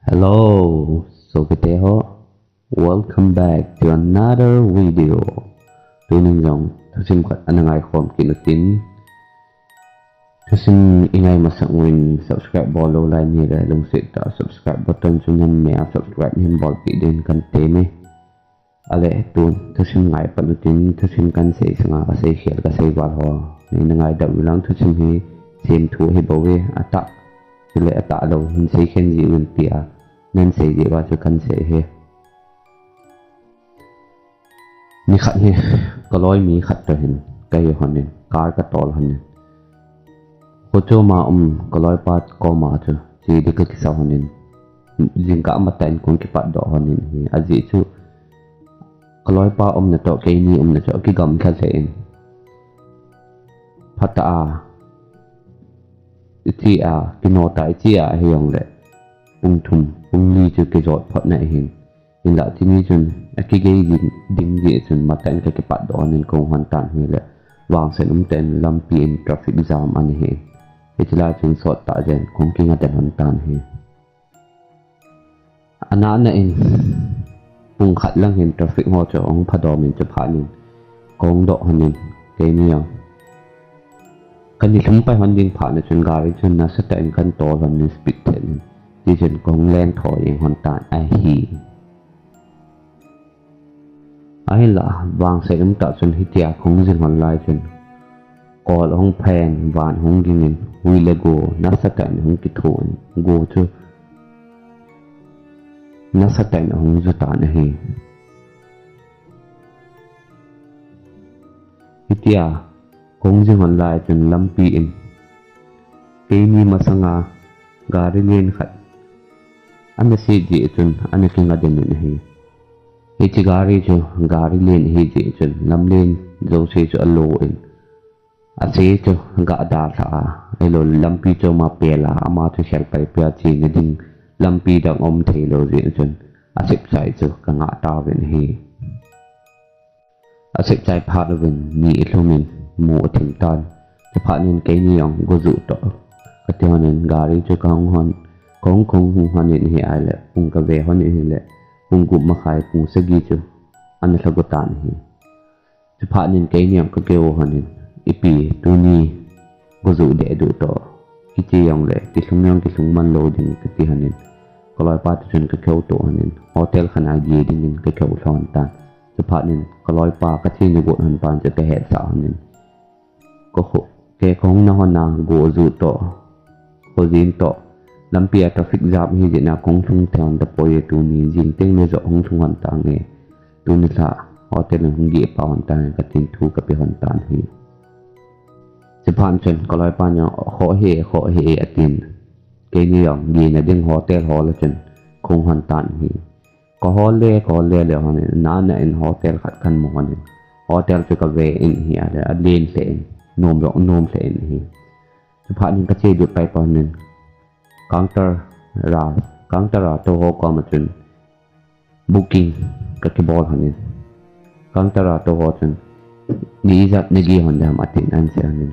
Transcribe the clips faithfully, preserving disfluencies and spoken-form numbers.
Hello, sopite ho. Welcome back to another video. Tunin jong thusim khat ana ngaikhom kit utin. Thusim i ngai masang uvin subscribe bol lou lai nahile lungset tah a subscribe button chu nahin me a, subscribe nahin bolpeh dingin kahin temme. Ahile tun thusim ngai pan utin, thusim kahin sei sanga kasei khel kasei val ho nei na ngaidam uvin lang, thusim hi semthu ahi bouve, atah chule atah lou hin sei khen ji uvin tia nahin sei ji uva chu kahin sei ahi. Nikhat hi kaloi mi khat toh hin kahi lhonin, car katol lhonin, kho choma um kaloipa koma chu che ding kakisah lhonin, jingkah matah in kahung kipatdoh lhonin ahi. Ajeh chu kaloipa umna toh keini umna chu akigamlha lheh in, phatah a iche a, kinoh tah a iche a hijongle pung thum pung li chu kijot phot na ahin. Hinlah chuni chun akigei ding, ding jeh chun matah in kakipatdoh lhonin kahung lhon tan ahile, vangset umtah in lampi in traffic jam ana hi. Hiche lai chun sottah jeh in kahung kingaden lhon tan ahi. Ana, ana in pung khat lang hin traffic ho chu ahung phadoh in, chuphat in kahung doh lhonin, keini jong kana lhung pai lhon ding phat na chun gari chu nasatah in kahin tol lhonin, speed thet in, tichun kahung lentho jeng lhon tan ahi. Ahinlah vangset umtah chun hitia kahung jing lhon lai chun kol ahung phen, van ahung gingin, hui le go nasatah in ahung kithoin, go chu nasatah in ahung ju tan ahi. Hitia kahung jing lhon lai chun lampi in keini masanga gari len khat ana set jeh chun ana kingaden in ahi. Hiche gari chu gari len ahi jeh chun lamlen jouse chu alo in, ase chu aga dalha a, ahilou lampi choma pel a, ama chu khel paipai a chena ding lampi dang um theilou jeh chun asepchai chu kangah tauvin ahi. Asepchai phat uvin ni alhumin mu athim tan. Chuphat in keini jong go juh toh kati lhonin gari chu kahung lhon, kahung, kahung hung lhonin ahile, pung kave lhonin ahile, pung gup makhai, pung sagi chu ana lha go tan ahi. Chuphat in keini jong kakihou lhonin, ipi tuni go juh deh duh toh, kiche jongle kilhung jong kilhung man lou ding kati lhonin, kaloipa toh chun kakihouto lhonin, hotel khat a ge dingin kakihou lhon tan. Chuphat in kaloipa kachena got lhon pa chu kahetsah lhonin, kei kahung na lhon a go juh toh, khojin toh, lampi a traffic jam ahi jeh a kahung lhung thei lhon tapoi e, tuni jing tengle joh hung lhung lhon tange, tuni lha hotel in hung geh pah lhon tange katin thu kape lhon tan ahi. Chuphat chun kaloipan jong, khoh hih e, khoh hih e atin, keini jong gena ding hotel hol a chun kahung lhon tan ahi. Kahol le, kahol le le lhonin, ana, ana in hotel khat kahin mu lhonin, hotel chu kave in ahile alen lheh in, nom jong nom lheh in ahi. Chuphat in kache lut pai pah lhonin, counter a, counter a tou ho koma chun booking kakibol lhonin, counter a tou ho chun, ni ijat nage lhon ding ham atin ahin sei lhonin,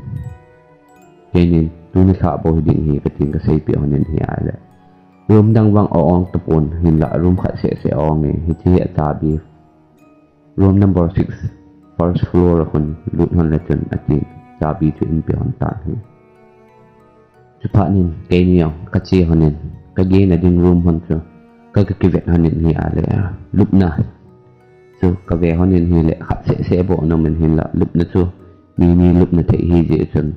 keinin tuni lha bou hiding ahi katin kaseipeh lhonin ahile, room dang vang a-ong tapon, hinlah room khat seh seh a-ong e, hiche hi achabi, room number six, first floor a khun lut lhon le chun atin, chabi chu einpe lhon tan ahi. Chuphat in keini jong kache lhonin, kagena ding room lhon chu ka, kakivet lhonin ahile, lupna chu kave lhonin ahile, khat seh seh bou aumin, hinlah lupna chu mi ni lupna thei ahi jeh chun,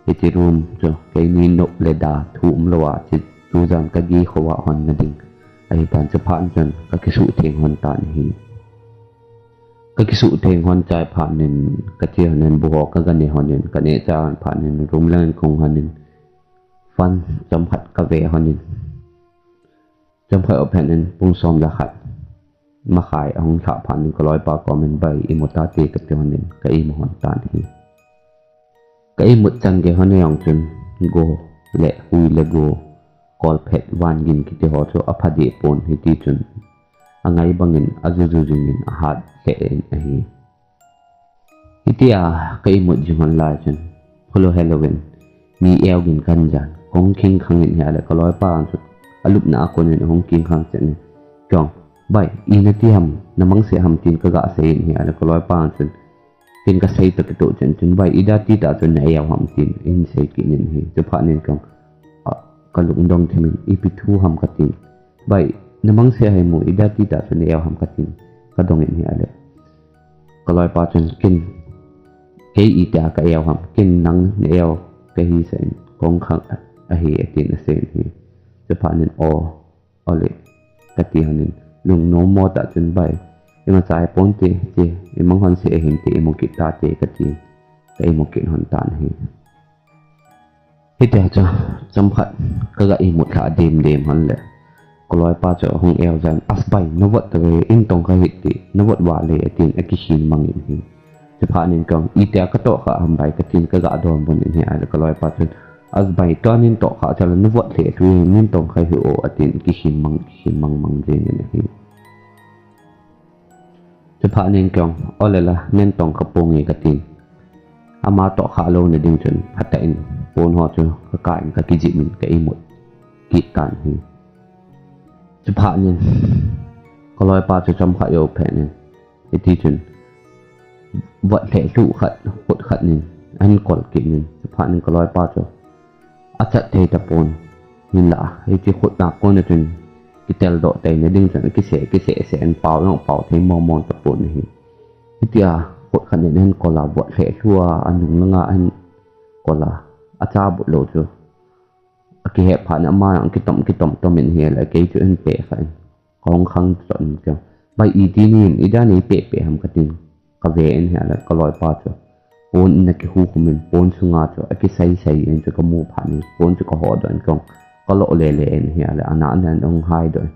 hiche room chu keini nop le da thu umlou a, hiche tujan kage khovah lhon na ding ahitan. Chuphat chun kakisuhtheng lhon tan ahi. Kakisuhtheng lhon chai phat in kache lhonin, bu ho kaga ne lhonin, kaneh chai phat in room lang in kahung lhonin, fund chomkhat kave lhonin, chomkhat open in pung som le khat makhai ahung lhah phat in kaloipa komin, bai imu tate kati lhonin ka imu lhon tan ahi. Ka imut chan gei lhon jong chun go le hui le go, kolphet, vangin kiti ho chu apha deh pon, hitichun angai bangin ajuju jingin ahat lheh in ahi. Hitia ka imut jing lhon lai chun, phulou helouvin mi eugin kahin jan, kahung khingkhang in ahile kaloipa chu alupna a konin ahung kingkhang chen in, kong, bai, ina ti ham, na mangse ham tin ka ga sei in ahi le, ka loipa chun, tin ka sei ta kitoh chen chun, bai, ida ti ta chun na eu ham tin, in sei kit in ahi. Chuphat in kong, a, ka lungdong thim in, ipi thu ham ka tin. Bai, na mangse hai mu, ida ti ta chun na eu ham ka tin, ka dong in ahi le. Ka loipa chun, kin, kei ita ka eu ham, kin nang na eu ka hi sa in, kong khang ahi, atin asei in ahi. Chuphat in, o, ole, ka ti hon in, lungnom mo ta chun bai, ima chai pon te, te, ima hon se ahin te, imu kit ta te, ka ti, ka imu kit hon tan ahi. Hitia chu, chomkhat, ka ga imut lha dem dem hon le. Ka loipa chu ahung eu jan, as bai, na vot ta ve, in tong ka hit ti, na vot va le, atin, akikhin mang in ahi. Chuphat in kong, itia ka toh kha ham bai, ka tin ka ga dong bun in ahi le, ka loipa chun, as bai, tua nin toh kha, chala na vot le, tu nin tong kha hi o, atin, kikhin mang, kikhin mang mang jeng in ahi. Chuphat in kong, ole la, nin tong kha ponge ka tin. Ama toh kha lou na ding chun, phat in, pon ho chu, ka kai in, ka kijih in, ka imut kit tan ahi. Chuphat in, ka loipa chu chomkhat jou phat in, hiti chun, vot le lhuh khat, khut khat in, ahin kol kit in, chuphat in ka loipa chu, achat thei ta pon, hinla, hiti khut na kon a chun, kitel doh tei na ding chun, kise, kise, se in pao jong pao thei mong mong ta pon ahi. Hitia, khut khat in ahin kol a, vot le lhuh a, anung langa ahin kol a, acha but lou chu. Akihe phat in ama jong kitom, kitom, tom in ahi le, kei chu ahin pe kha in. Kong khang chon in kong. Bai iti nin, ida nei pe pe ham ka tin. Ka ve in ahi le, ka loipa chu. Pon in akihu khum in, pon sunga chu, akisai sai in chu ka mu phat in, pon chu ka ho doh in kong. Ka lo le le in ahi le, ana ana in ahung hai doh in.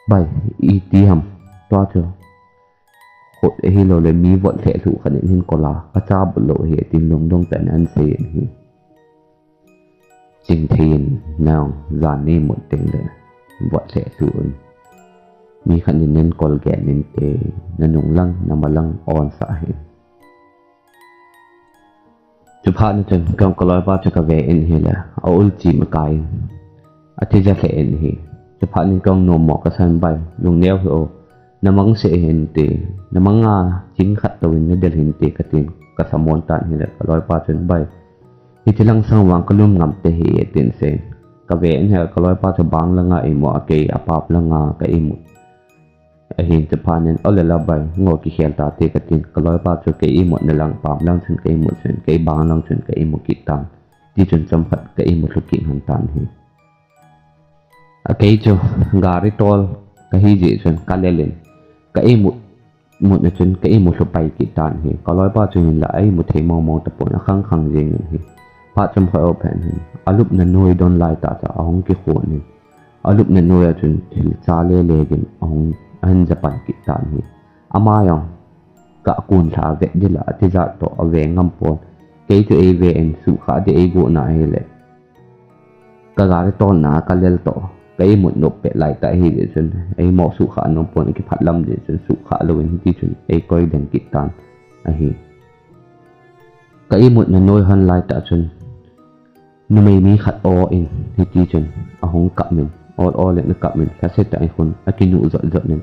Bai, iti ham, tua chu. Khut ahi lou le, mi vot le lhuh khat in ahin kol a, ka cha but lou ahi, tin lungdong tah in ahin sei in ahi. Ching thei in nang, jan nei mut teng le, vot le lhuh in. Mi khat in nin kol gen in te, na nung lang, na ma lang, on sa ahi. Chuphat in chun, kong ka loipa chu ka ve in ahi le, a ul chim akai in. Athi ja le in ahi. Chuphat in kong nom mo ka san bai, lungneo hih o. Na mang se hin te, na mang a, ching khat tou in na del hin te ka tin, ka sa mon tan ahi le, ka loipa chun bai. Hiti lang sang vang ka lum ngam te hi, atin se. Ka ve in ahi le, ka loipa chu bang langa imu a kei, a pap langa ka imut. Ahin chuphat in, ole la bai, ngo kikhel ta te ka tin, ka loipa chu ka imut na lang, pap lang chun ka imut chun, ka bang lang chun ka imu kit tan. Ti chun chomkhat ka imut lhu kit hon tan ahi. A kei chu gari tol ka hi jeh chun ka lel in ka imut, mut na chun ka imut lhu pai kit tan ahi. Ka loipa chu hinla a imut thei mong mong ta pon a khang khang jeng in ahi. Phat chomkhat jou phat in ahi. A lupna noi don lai tah cha ahung kikhon in. A lupna noi a chun thil cha le le gin ahung ahin ja pan kit tan ahi. Ama jong ka kun lha vet ding la ati jat toh a ve ngam pon. Kei chu ei ve in sukha ding ei go na ahi le. Ka gari tolna ka lel toh, ka imut nop pet lai tah ahi jeh chun, ei mo sukha nom pon kiphat lam jeh chun sukha lou in hiti chun ei koi den kit tan ahi. Ka imutna noi hon lai tah chun, numei mi khat o in hiti chun ahung kap min, ol ol in a kap min, lhaset tah in hun a kinu jot jot in,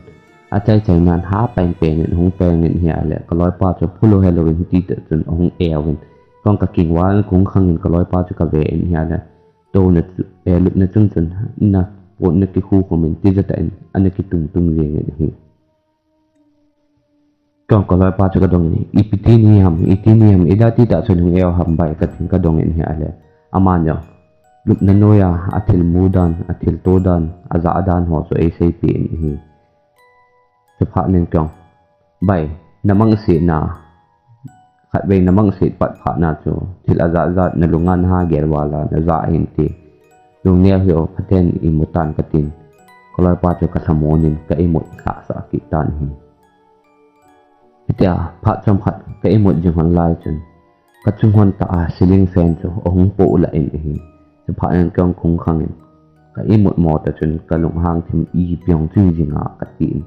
a chai chai nan ha pen pen in hung peng in ahi le, ka loipa chu phulou helou in hiti tah chun ahung eu in, kong ka kingval in kong khang in ka loipa chu ka ve in ahi le, Tona chu, eh, lupna chung chun, na, pon na kikhu khum in, tija tah in, ana kitung tung jeng in ahi. Kong ka loipa chu ka dong in, ipi ti ni ham, iti ni ham, ida ti tah chun hung eu ham bai ka tin ka dong in ahi le. Aman jong, lupna noi a, a thil mu dan, a thil to dan, a ja dan ho chu ei seipeh in ahi. Chuphat in kong, bai, na mangse na, khatvei na mangse pat phat na chu, thil a jat jat na lunga na ha gel val a, na ja hin ti. Lungneo hih o, Pathen imu tan ka tin. Ka loipa chu ka lhamon in, ka imut lhasah kit tan ahi. Hitia, phat chomkhat, ka imut jing hon lai chun, Ka chung hon tah a ceiling fan chu ahung poh lah in ahi. Chuphat in kong kong khang in ka imut mo tah chun ka lunghang thim ipi hung chu jing a ka ti in.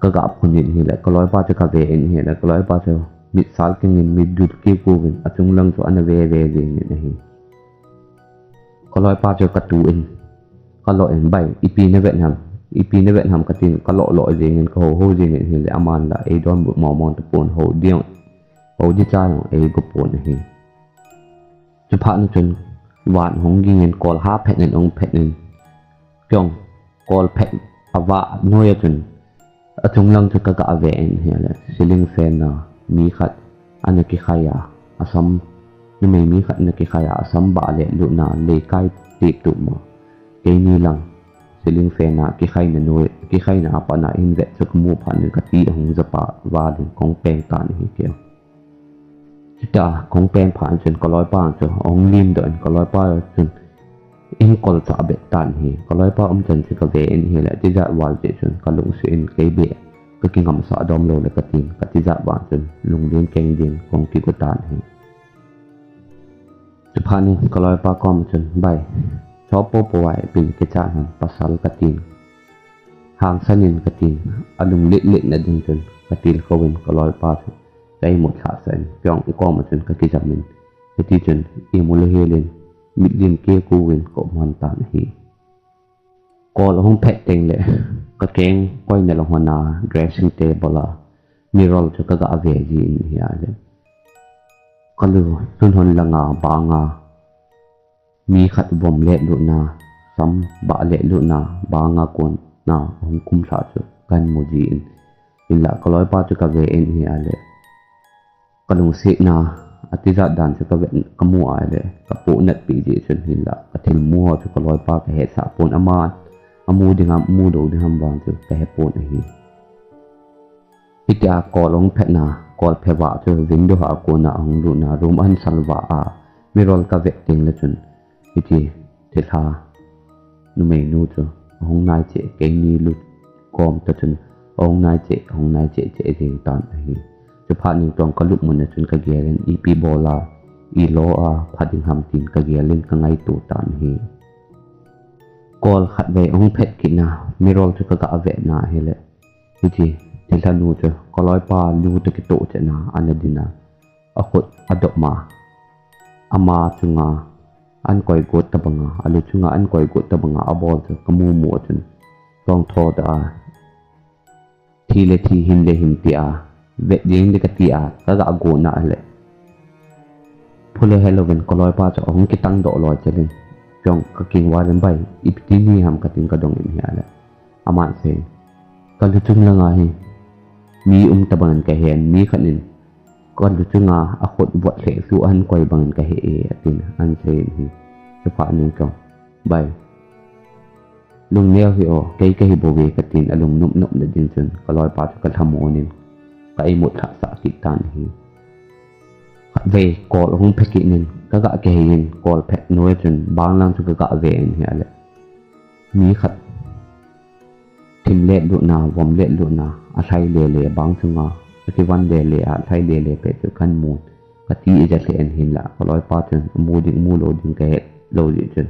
Ka ga phun in ahi le ka loipa chu ka ve in ahi le ka loipa chu mit sal keng in mit dut kiu kiu in a chung lang chu ana ve ve jing in ahi. Ka loipa chu ka tu in Ka lo in, "Bai, ipi na vet ham, ipi na vet ham," ka tin, ka lo lo jingin, ka ho ho jingin, hile aman la ei donbut mong mong tapon, ho ding, ho di cha jong ei go pon ahi. Chuphat na chun van hung ging in, kol ha phet in, hung phet in, kei jong kol phet a va noi a chun, achung lang chu ka ga ve in ahile, ceiling fan a mi khat ana kikhai a, asam, numei mi khat ana kikhai a, asam ba le luna, leikai ti tu ma. Keini lang, ceiling fan a kikhaina noi, kikhaina a pat na in vet chu ka mu phat in ka ti ahung japa, va ding kong peng tan ahi kei. Chuta kong peng phat chun ka loipa chu ahung lim doh in, ka loipa chun in kol cha bet tan ahi. Ka loipa um chan chu ka ve in ahile, tijat val cheh chun ka lungset in kei beh ka kingamsah dom lou le ka tin, ka tijat val chun lunglen keng din kong kigo tan ahi. Chuphat in ka loipa kom chun, "Bai, cho popo vai, ipi na kicha ham, pasal," ka tin. Hangsan in ka tin, alung lit lit na ding chun ka tilkhou in ka loipa chu ka imut lhah sah in, kei jong i kom a chun ka kijam in, hiti chun imut lou hel in, mitlim keu keu in ka um lhon tan ahi. Kol ahung phet teng le, ka keng koina la hon a, dressing table a mirror chu ka ga ve ji in ahile, ka lu lhun hon lang a bang a mi khat vom le luna, sam ba le luna, bang a kon na ahung kum lha chu kan mu ji in, hinla ka loipa chu ka ve in ahile, ka lungset na, atijat dan chu ka ve, ka mu ahile, ka pohnat pi ji chun hinla, ka thil mu ho chu ka loipa ka hesah pon, ama amu ding ham, amu lou ding ham vang chu ka he pon ahi. Hitia kol ahung phet na, kol phe va chu window a kon a ahung lut na, room ahin salva a, mirror ka ve teng le chun, hiti thilha numeinu chu ahung nai cheh, keini lut kom ta chun ahung nai cheh, ahung nai cheh cheh jeng tan ahi. Chuphat in tong ka lut mun a chun ka gel in, ipi bol a, i lo a pha ding ham tin ka gel in ka ngaito tan ahi. Kol khat vei ahung phet kit na, mirror chu ka ga ve na ahile, hiti thilha nu chu ka loipa lu toh kitoh cheh na ana din a, akhut adop ma, ama chunga an koi got tabang a, alu chunga an koi got tabang a abol chu ka mu mu a chun, tong tho ta a, thi le thi, him le him ti a, vet ding di ka ti a, ka ga go na le, phu le he louvin ka loipa chu ahung kitang doh loi chel in, kei jong ka kingval in, "Bai, ipi ti ni ham?" ka tin ka dong in ahile, aman sei, "Ka lu chung lang a hi mi um tabang in ka he in, mi khat in ka lu chunga akhut vot lheh chu ahin koi bang in ka he e," a tin, an sei in ahi. Chuphat in kei jong, "Bai, lungneo hih o, kei ka hi bou ve," ka tin, alung nop nop na ding chun ka loipa chu ka lhamon in ka imut lhah sah kit tan ahi. Khat vei kol ahung phe kit in ka ga kihei in, kol phet noi a chun bang lang chu ka ga ve in ahile, mi khat thim le luna, vom le luna, alhai le le bang chunga, akivan le le a, alhai le le pet chu kan mun, ka ti ija lheh in hinla, ka loipa chun amu ding, amu lou ding ka he lou ji chun,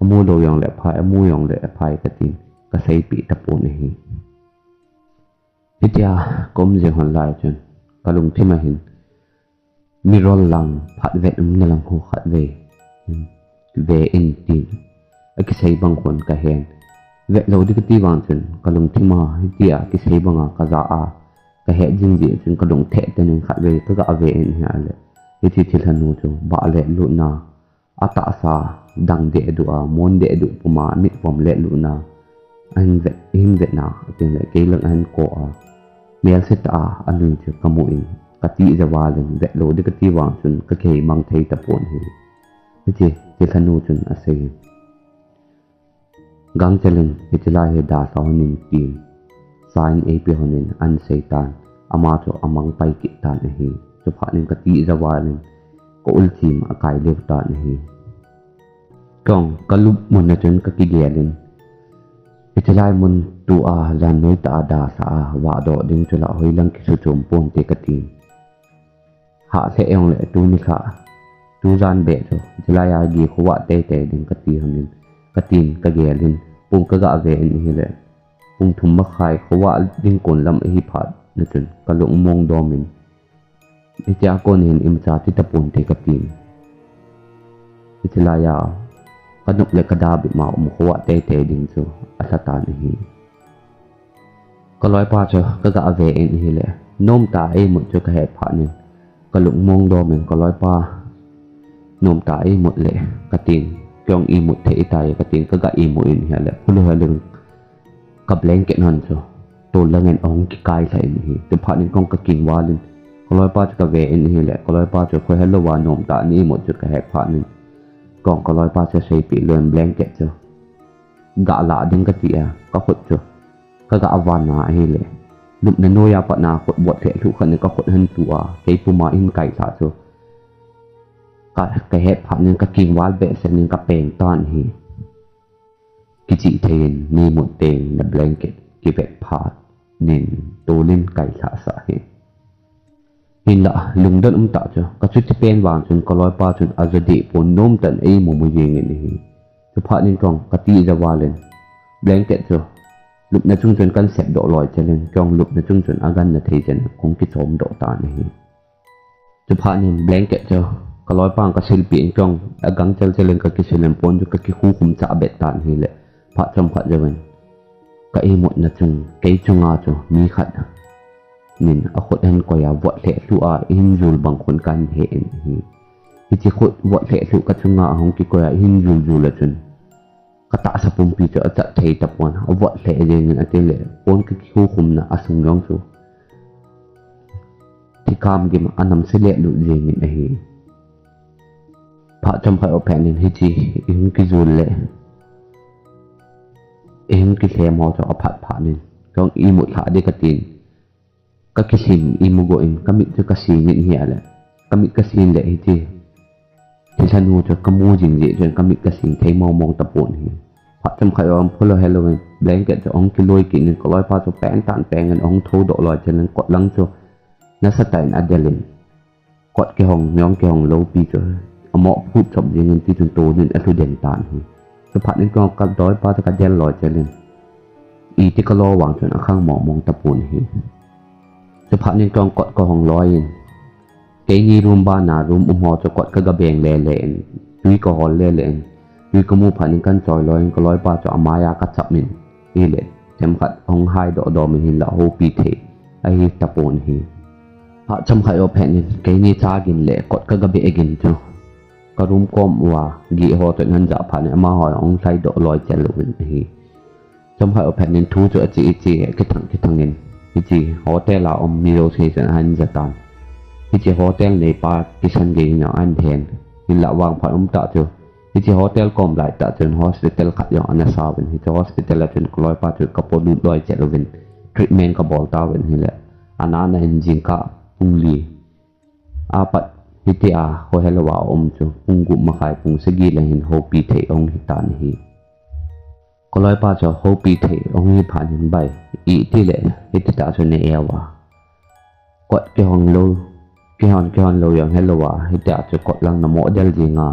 amu lou jong le aphai, amu jong le aphai ka tin, ka seipeh tapon ahi. Hitia ka um jing hon lai chun, ka lungthim a hin, mirror lang phat vet umna lang ho khat vei, hmm, ve in tin, akisei bang khun ka hen. Vet lou di ka ti vang chun, ka lungthim a hitia kisei bang a ka ja a, ka he jing ji chun ka lung theh ten in khat vei ka ga ve in ahile, hiti thilha nu chu ba le luna, atahsa dang deh duh a, mon deh duh pum a, mit vom le luna, ahin vet, ahin vet na, atin le kei lang ahin ko a, melse tah a anui chu ka mu in, ka ti ja val in, vet lou di ka ti vang chun ka kihei mang thei tapon ahi. Hiti thilha nu chun asei in, "Gangchel in hiche lai hi dalha hon in," tin, sa in eipe hon in an sei tan, ama chu amang pai kit tan ahi. Chuphat in ka ti ja val in ka ul chim akai leu tan ahi. Kei jong ka lut mun a chun ka kigel in, hiche lai mun tua jan noi tah a dalha a vah doh ding chu la hoilang kisu chom ponte ka tin. Hah lheh jong le tuni kha, tujan beh chu, hiche lai a gi khovah tei tei ding ka ti hon in, ka tin ka gel in, pung ka ga ve in ahile, pung thum makhai khovah ding kon lam ahi phat na chun, ka lung mong dom in, hitia kon hin imacha ti tapon te ka tin. Hiche lai a, Ka nop le ka da bep ma um kho a teitei ding chu alha tan ahi. Ka loipa chu ka ga ve in ahile, nomtah a imut chu ka het phat in, ka lungmong dom in, ka loipa nomtah a imut le ka tin, kei jong imut thei tai ka tin, ka ga imut in ahile, phulou helou in ka blanket hon chu tol lang in ahung kikai lha in ahi. Chuphat in kei jong ka kingval in, ka loipa chu ka ve in ahile, ka loipa chu kho helou a nomtah a imut chu ka het phat in, kei jong ka loipa chu seipeh lou in blanket chu ga lah ding ka ti a, ka khut chu ka ga van a ahile, lupna noiya pat na khut vot lheh lhuh khat in ka khut ahin tu a, kei puma ahin kai lha chu ka, ka het phat in ka kingval behseh in ka peng tan ahi. Kichih thei in, ni mut teng na blanket kivet phat in tol in kai lhah sah in. Hinlah, lungdon um tah chu, ka chuti pen vang chun ka loipa chun ajo deh pon, nomtah in eimu mu jeng in ahi. Chuphat in kei jong ka tija val in, blanket chu lupna chung chun kan sep doh loi chel in, kei jong lupna chung chun agang na thei chan in kong kichom doh tan ahi. Chuphat in blanket chu ka loipa in ka silpeh in, kei jong agang chel chel in ka kisil in, pon chu ka kikhukhum chah bet tan ahile, phat chomkhat jouvin ka imutna chung, kei chunga chu mi khat in akhut ahin koi a, vot lheh lhuh a, eihin jul bang khun kahin he in ahi. Hiche khut vot lheh lhuh ka chunga ahung kikoi a, eihin jul jul a chun ka tahsa pumpi chu achat thei tapon, avot lheh jeng in, atile pon ka kikhukhumna asung jong chu thikam gim anam se leh lut jeng in ahi. Phat chomkhat jou phat in hiche eihung kijul le eihung kilhem ho chu aphat phat in, kei jong imut lhah ding ka tin, ka kilhim imu go in, ka mit chu ka sing in ahile, ka mit ka sing le hiche thilhanu chu ka mu jing jeh chun ka mit ka sing thei mong mong tapon ahi. Phat chomkhat jou phulou helou in blanket chu ahung kiloi kit in, ka loipa chu peng tan peng in ahung thou doh loi chel in kot lang chu nasatah in adel in, kot kihong, jong kihong lou pi chu amoh phut chop jeng in, tichun tol in alhu den tan ahi. Chuphat in kei jong ka loipa chu ka del loi chel in, iti ka lo vang chun akhang mong mong tapon ahi. Chuphat in kei jong kot ka hong loi in, keini room bana room um ho chu kot ka ga beng le le in, tui ka hol le le in, tui ka mu phat in kan choi loi in, ka loipa chu amai a ka chap in, ahile themkhat ahung hai doh dom in, hinlah houpi thei ahi tapon ahi. Phat chomkhat jou phat in keini cha gin le kot ka ga beh gin chu ka room kom uva gih ho chun ahin jah phat in, amaho ahung lhai doh loi chel uvin ahi. Chomkhat jou phat in thu chu ache ache kithang kithang in, hiche hotel a um mi jouse chun ahin ja tan. Hiche hotel neipa kisan gei in ahin hen. Hinlah vangphat um tah chu, hiche hotel kom lai tah chun hospital khat jong ana sa uvin, hiche hospital a chun ka loipa chu ka polut loi chel uvin, treatment ka bol tauvin ahile, ana ana in jingkah pung li apat hitia kho helou a um chu pung gup makhai pung sagi le hin houpi thei ahung hi tan ahi. Ka loipa chu houpi thei ahung hi phat in bai, itile hititah chu na e uva, kot kihong lou, kihon kihon lou jong helou a, hitia chu kot lang na mo del jeng a,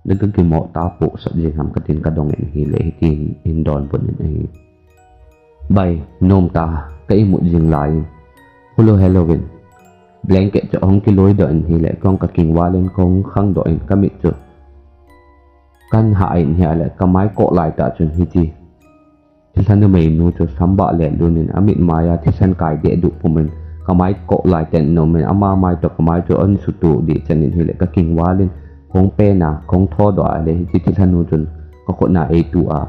na ga kimo tapoh sot jeng ham ka tin ka dong in ahile, hitin ahin donbut in ahi. Bai, nomtah a ka imut jing lai in, phulou helou in blanket chu ahung kiloi doh in ahile, kei jong ka kingval in kahung khang doh in, ka mit chu kahin hah in ahile, ka mai koh lai tah chun hiche thilha numei nu chu sambah le lun in amit mai a thisan kai deh duh pum in, ka mai koh lai tah in aum in, ama mai toh ka mai chu ahin sutuh deh chan in ahile, ka kingval in kahung pen a, kahung tho doh a ahile, hiche thilhanu chun ka khut na eitu a,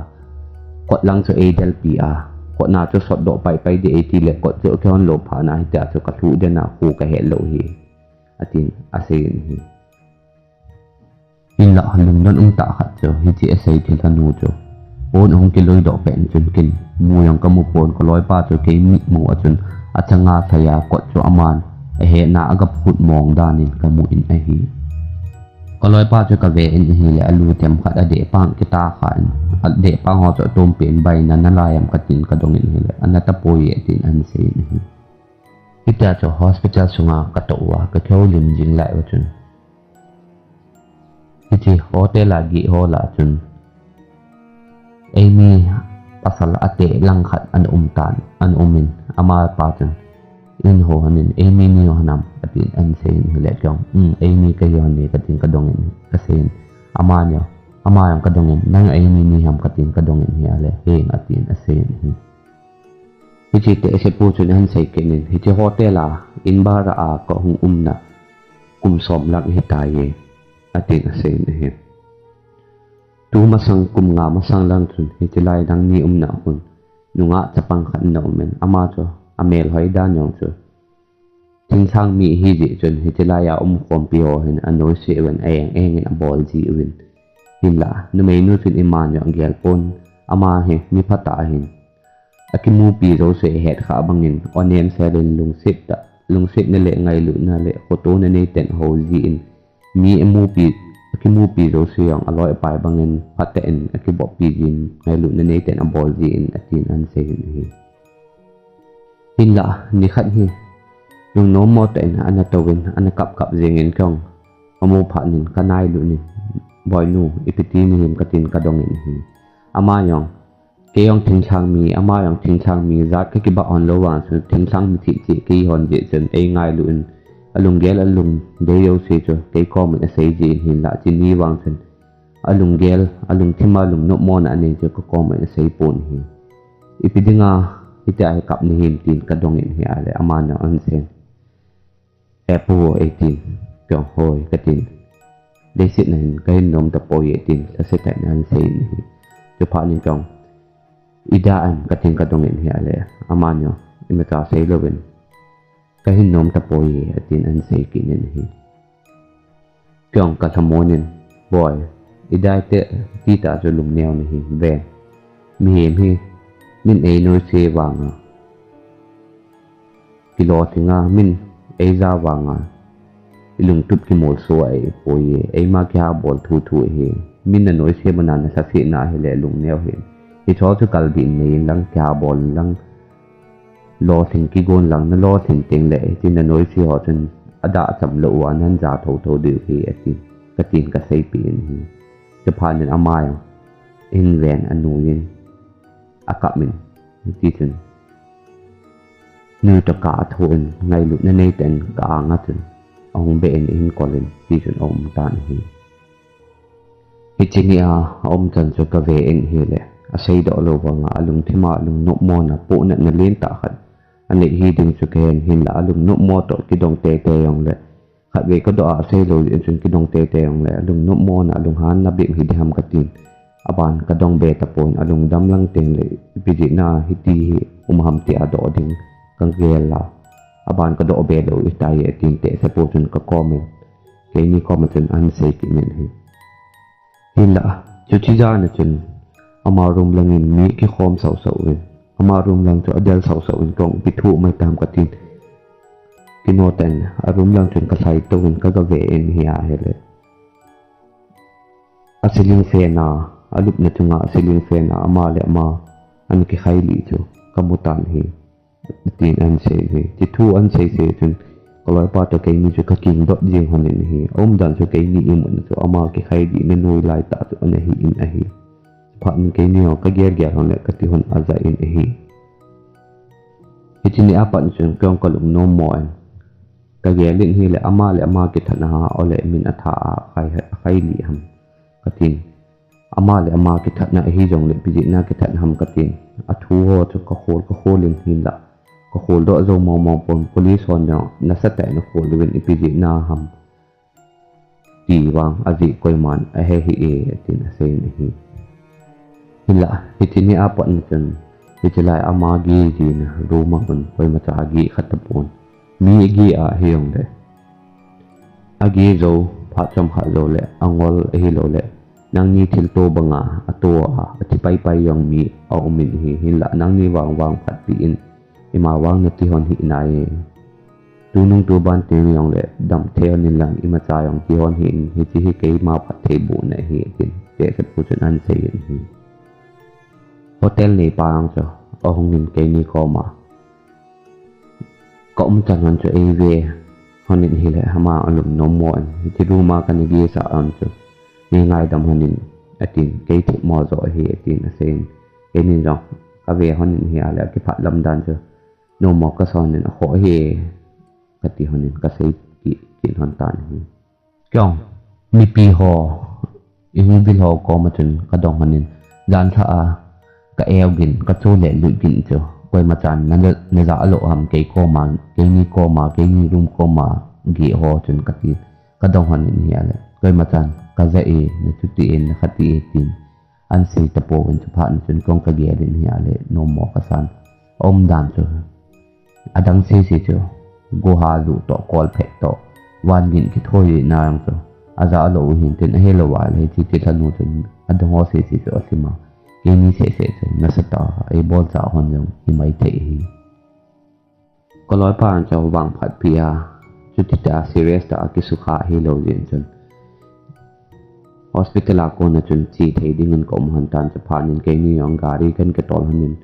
kot lang chu eidelpi a, kot na chu sot doh pai pai ding eiti le kot chu kihon lou phat na hitia chu ka lhuh den a, kho ka het lou ahi, atin asei in ahi. Hinlah lungdon um tah khat chu hiche asei thilhanu chu pon ahung kiloi doh pet chun ken mu jong ka mu pon, ka loipa chu kei mit mu a chun achanga lhai a kot chu aman ahetna a ga phut mong dan in ka mu in ahi. Ka loipa chu ka ve in ahile alu themkhat adeh pang kita kha in, adeh pang ho chu atom pen, bai na na lai am ka tin ka dong in ahile, ana tapoi e tin ahin sei in ahi. Hitia chu hospital sunga ka toh uva ka kihoulim jing lai uva chun, hiche hotel a gih ho lah a chun eimi pasal ateh lang khat ana um tan, ana um in, amapa chun, in ho hon in, eimi ni ho nam, atin ahin sei in ahile kei jong, um, eimi ka hi hon e ka tin ka dong in ka sei in, amani Ama jong kadongin, nang eini ni ham katin kadongin hi ahile, heng atin aseiyin ahi. Hiche tehsepu chun ahin sei kit in, hiche hotel a, in bara a kahung umna, kum som lang hitaiye, atin aseiyin ahi. Tu masang kum nga masang lang chun, hiche lai nangni umna khun, nungah chapang khat ana umin, ama chu, amel hoi dan jong chu, Thingthang mi ahi jeh chun, hiche laiya umkhompi ho hin anoise uvin, aeng eng in abol ji uvin. Hinlah, numeinu chun iman jong agel pon, ama hi mi phatah ahin. Akimupi jouse ahet kha bangin, onem selin lungset tah, lungsetna le ngailutna le khotona neiten ahou jin, mi amupi, akimupi jouse jong aloi apai bangin, phatah in akiboppi jin, ngailutna neiten abol jin, atin ahin seiyin ahi. Hinlah, nikhat hi, lungnom mo tah in ana touvin, ana kap kap jengin keiin, amu phat in kanailut in, Boinu, ipi ti nahim katin kadongin ahi. Ama jong, kei jong thingthang mi, ama jong thingthang mi, jat kakibah hon lou vang chun, thingthang mi cheh cheh kei hon jeh chun, eingailu in, alunggel alungdei jouse chu, kei komin asei jin hinlah, chuni vang chun, alunggel, alungthim a lungnopmona anei chu, kakomin asei pon ahi. Ipi dinga, hitia hi kap nahim tin kadongin ahile, aman jong ahin seiyin. He pu, eitin, keiin hoi, katin. Leiset na hin, kahin nom tapoi e tin, lhasetah in ahin seiyin ahi. Chuphat in keiin, ida em katin kadongin ahile, aman jong, imacha seilouvin. Kahin nom tapoi e, atin ahin sei kit in ahi. Keiin kalhamon in, Boi, idai te, tita chu lungneo nahi, ven. Mihem hi, min einoise vanga. Kilolhinga, min eija vanga. Ilungtup kimolso ahipoi e, eima kihabol thuthu ahi. Min nanoise mana nalhasetna ahile lungneo hih in. Hicheho chu kalbi in neiyin lang, kihabol in lang. Lolhing kigon lang, nalolhin tengle, hiche nanoise ho chun adah chamlou uva, nahin ja thotho diu ahi, atin. Katin kaseipeh in ahi. Chuphat in ama jong, ahin ven anuiyin, akap in, hitichun. Nui toh kah athoh in, ngailutna neitah in ka-anga chun, ahung beh in ahin kol in, tichun aum tan ahi. Hiche nia aumchan chu kave in ahile, aseidoh lou vanga, alungthima lungnopmona, pohnatna lentah khat anei hiding chu kahen, hinlah alungnopmo toh kidong teitei jongle, khatvei kadoh a aseilou jeh chun kidong teitei jongle, alungnopmona, alunghanna bep hiding ham katin. Aban kadong be tapon, alungdam lang tengle, ipi jeh a hiti hi um ham tia doh ding kagel a. Aban kadoh be lou ahitai, atin tehsepu chun kakomin, keini koma chun ahin sei kit in ahi. Hinlah, chuche jan a chun, ama room langin mi kikhom sausau in, ama room lang chu adel sausau in, keiin ipi thu um ahitam katin. Kinoh tah in, a room lang chun kalhai touvin kagave in ahile, a ceiling fan a, alupna chunga ceiling fan a, ama le ama ana kikhailih chu kamu tan ahi. Tin ahin sei ahi. Hiche thu ahin seisei chun, kaloipa toh keini chu kakingdot jeng lhonin ahi. Aumdan chu keini imutna chu ama kikhailihna noi laitah chu ana hi in ahi. Chuphat in keini jong kagelgel lhon le kati lhon aja in ahi. Hiche nia pat chun keiin kalungnom mo in, kagel in ahile, ama le ama kithatna ham, ole min atha a akhai, akhailih ham, katin. Ama le ama kithatna ahijongle, ipi jeh a kithat ham katin. Athu ho chu kakhol, kakhol in hinlah, kakholdoh jou mongmong pon, police hon jong nasatah in akhol uvin, ipi jeh a ham, ti vang ajeh koiman ahe hih e, tin aseiyin ahi. Hinlah, hiche nia pat chun, hiche lai ama geh jina room a khun koimacha ageh kha tapon. Mi ageh a hijongle, ageh jou, phat chomkhat joule angol ahiloule, nangni thilto banga ato a, athi paipai jong mi aumin ahi, hinlah nangni vangvang phatpi in, ima vang nati lhon hih nai e. Tunung tuban teng jongle damthei lhon inlang, imacha jong ti lhon hih in, hiche hi keima phattheibohna ahi, tin tehsepu chun ahin seiyin ahi. Hotel neipa jong chu ahungin keini koma, kaumchan lhon chu eive lhonin ahile, ama alungnom mo in, hiche room a kana gesah lhon chu neingaidam lhonin, atin, kei themmo jo ahi, atin aseiyin. Keinin jong kave lhonin ahile, akipah lamdan chu nommo kasonin, akhoh e, kati lhonin kasei kit, kit lhon tan ahi. Keiin, mipi ho, ihung vil ho koma chun kadong lhonin, jan lha a ka eu gin, ka cho le lut gin chu koima chan na, na ja lou ham, kei koma, keini koma, keini room koma geh ho chun kati, kadong lhonin ahile koima chan ka ja e, na chuti e, na khati e tin an sei tapouvin, chuphat na chun kong kagelin ahile nommo kasan. Aumdan chu adang sese chu, goha lu toh, kolphet toh, van gin kithoi na jong chu aja lou hin tin, ahilou ahile hiche thilha nu chun adang ho sese chu alhima, keini sese chu nasatah a eibolcha hon jong himai thei ahi. Kaloipan chu vangphat pi a, chutitah a serious tah a kisukha ahilou jeh chun hospital a kona chun che thei dingin kaum lhon tan, chuphat in keini jong gari kan kitol lhonin,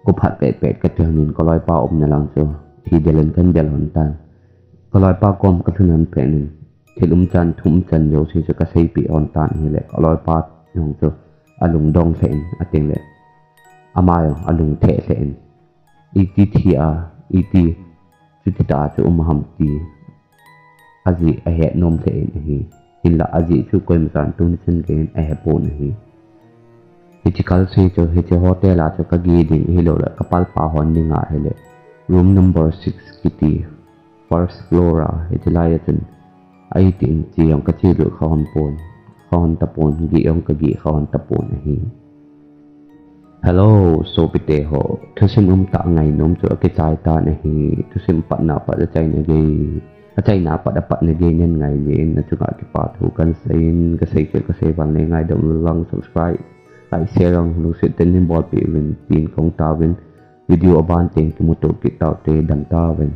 khophat petpet kati lhonin, kaloipa umna lang chu thidel in kan del lhon tan. Kaloipa kom kalhun lhon pet in thil umchan, thu umchan jouse chu kaseipeh lhon tan ahile, kaloipa jong chu alungdong lheh in, atengle ama jong alungtheh lheh in, iti thi a, iti chutitah a chu um ham ti ajeh ahet nom lheh in ahi. Hinla ajeh chu koima chan tuni chan geiyin ahepon ahi. Hiche kalsoi chu hiche hotel a chu kage ding ahiloule kapalpa hon dinga ahile room number six kiti, first floor a, hiche laiya chun ahi tin che jong kache lut kha lhon pon, kha lhon tapon, geh jong kageh kha lhon tapon ahi. Hello sopite ho, thusim umtah ngainom chu akichai tan ahi. Thusim patna pat achaina gei, achaina pat apatna gei nei ngai jeh in nachunga kipa thu kahin seiyin, kasei chu kasei val, nei ngaidam uvin lang, subscribe, like, share jong lungset tah in bolpeh uvin tin kong tauvin, video aban teng kimuto kit taute, damtauvin.